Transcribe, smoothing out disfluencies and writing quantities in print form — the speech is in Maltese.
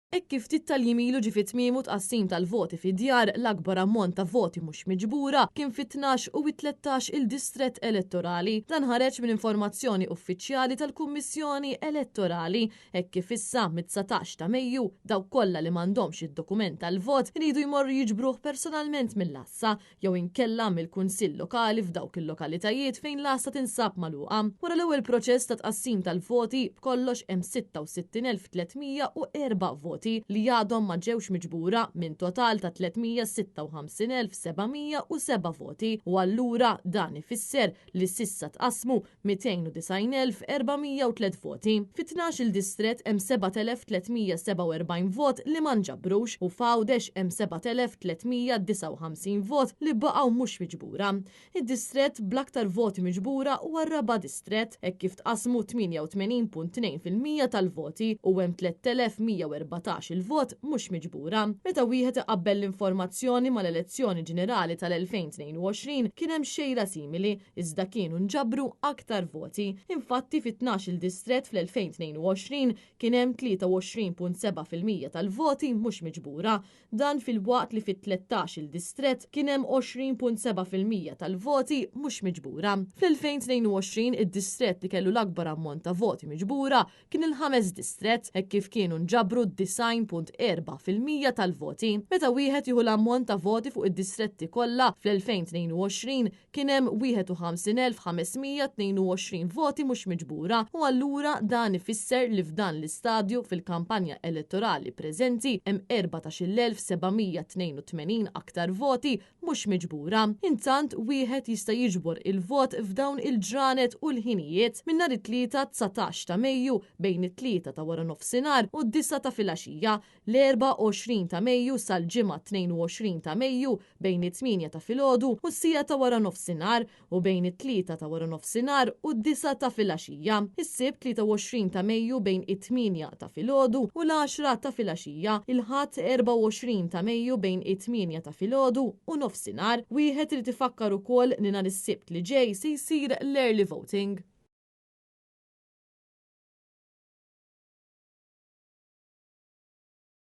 Hekk kif ftit tal-jiem ilu ġie fi tmiemu tqassim tal-voti fid-djar, l-akbar ammont ta' voti mhux miġbura kien fit-tnax u it-13 il-distrett elettorali. Dan ħareġ minn informazzjoni uffiċjali tal-Kummissjoni Elettorali. Hekk kif issa, mit-19 ta' Mejju, dawk kollha li m'għandhomx id-dokument tal-vot iridu jmorru jiġbruh personalment mill-għassa jew inkella mill-Kunsill Lokali f'dawk il-lokalitajiet fejn l-għassa tinsab magħluqa. Wara l-ewwel proċess ta' tqassim tal-voti, b'kollox hemm 66,304 voti li għadhom ma ġewx miġbura minn total ta' 356,707 voti u allura dan ifisser li s'issa tqassmu 290,403 voti. Fi 12-il distrett hemm 7,347 vot li ma nġabrux u f'Għawdex hemm 7,359 vot li baqgħu mhux miġbura. Id-distrett bl-aktar voti miġbura huwa r-raba' distrett hekk kif tqassmu 88.2% tal-voti u hemm 3,114 il-vot mhux miġbura. Meta wieħed iqabbel l-informazzjoni mal-elezzjoni ġenerali tal-2022 kien hemm xejra simili iżda kienu nġabru aktar voti. Infatti fi 12-il distrett fl-2022 kien hemm 23.7% tal-voti mhux miġbura. Dan filwaqt li fi 13-il distrett kien hemm 20.7% tal-voti mhux miġbura. Fl-2022 id-distrett li kellu l-akbar ammont ta' voti miġbura kien il-ħames distrett hekk kif kienu nġabru 90.4% tal-voti. Meta wieħed jieħu l-ammont ta' voti fuq id-distretti kollha fl-2022 kien hemm 51,522 voti mhux miġbura u allura dan ifisser li f'dan l-istadju fil-kampanja elettorali preżenti hemm 14,782 aktar voti mhux miġbura. Intant wieħed jista' jiġbor il-vot f'dawn il-ġranet u l-ħinijiet minn nhar it-Tlieta 19 ta' Mejju bejn it-Tlieta ta' waranofsinhar u d-disgħa ta' filgħaxija, l-Erbgħa 20 ta' Mejju sal-Ġimgħa 22 ta' Mejju bejn it-tmienja ta' filgħodu u s-siegħa ta' waranofsinhar u bejn it-tlieta ta' waranofsinhar u d-disgħa ta' filgħaxija, is-Sibt 23 ta' Mejju bejn it-tmienja ta' filgħodu u l-għaxra ta' filgħaxija, il-Ħadd 24 ta' Mejju bejn it-tmienja ta' filgħodu u nofsinhar. Wieħed irid ifakkar ukoll li nhar is-Sibt li ġej se jsir l-early voting.